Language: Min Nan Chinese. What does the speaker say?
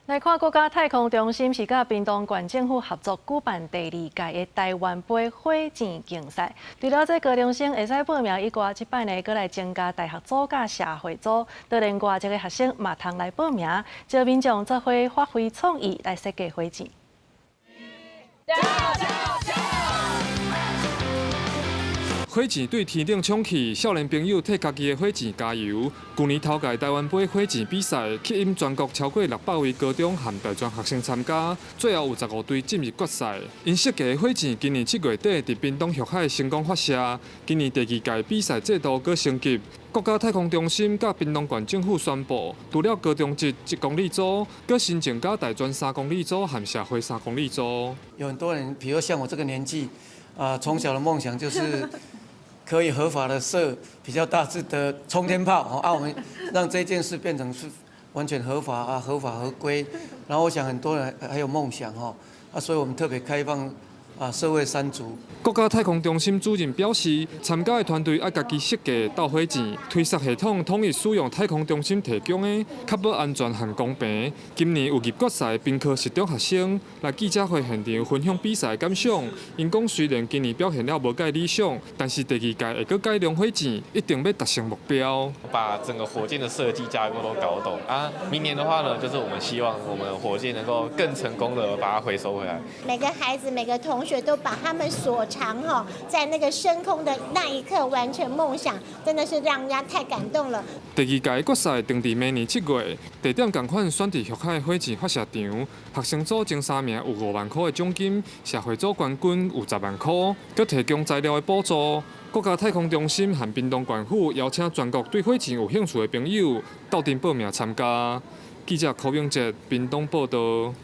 來看國家太空中心是佮屏東縣政府合作舉辦第二屆的台灣杯火箭競賽。除了這高中生會使報名以外，這擺呢，閣來增加大學組佮社會組，當然外籍的學生嘛通來報名，招民眾做伙發揮創意來設計火箭。加火箭對天頂衝去，少年朋友替家己的火箭加油。舊年頭屆台灣杯火箭比賽，吸引全國超過600位高中和大專學生參加，最後有15隊進入決賽。𪜶設計的火箭今年7月底佇屏東玉海成功發射。今年第二屆比賽制度閣升級，國家太空中心佮屏東縣政府宣布，除了高中職1公里組，閣新增加大專3公里組和社會3公里組。有很多人，比如像我這個年紀，啊，從小的夢想就是，可以合法的射比較大支的沖天炮，啊，我們讓這件事變成是完全合法啊，合法合規。然後我想很多人還有夢想吼，啊，所以我們特別開放啊，社會三組。國家太空中心主任表示，參加的團隊愛家己設計鬥火箭，推捒系統統一使用太空中心提供的，確保安全和公平。今年有入決賽屏科實中學生來記者會現場分享比賽感想。𪜶講雖然今年表現了無蓋理想，但是第二屆會閣改良火箭，一定欲達成目標。把整個火箭的設計架構都搞懂啊！明年的話呢，就是我們希望我們火箭能夠更成功的把它回收回來。每個孩子、每個同學都把他們所長哈，在那個升空的那一刻完成夢想，真的是讓人家太感動了。第二屆決賽定佇明年7月，地點仝款選佇玉海火箭發射場。學生組前三名有5萬箍的獎金，社會組冠軍有10萬箍，閣提供材料的補助。國家太空中心和屏東縣府邀請全國對火箭有興趣的朋友鬥陣報名參加。記者柯永哲屏東報導。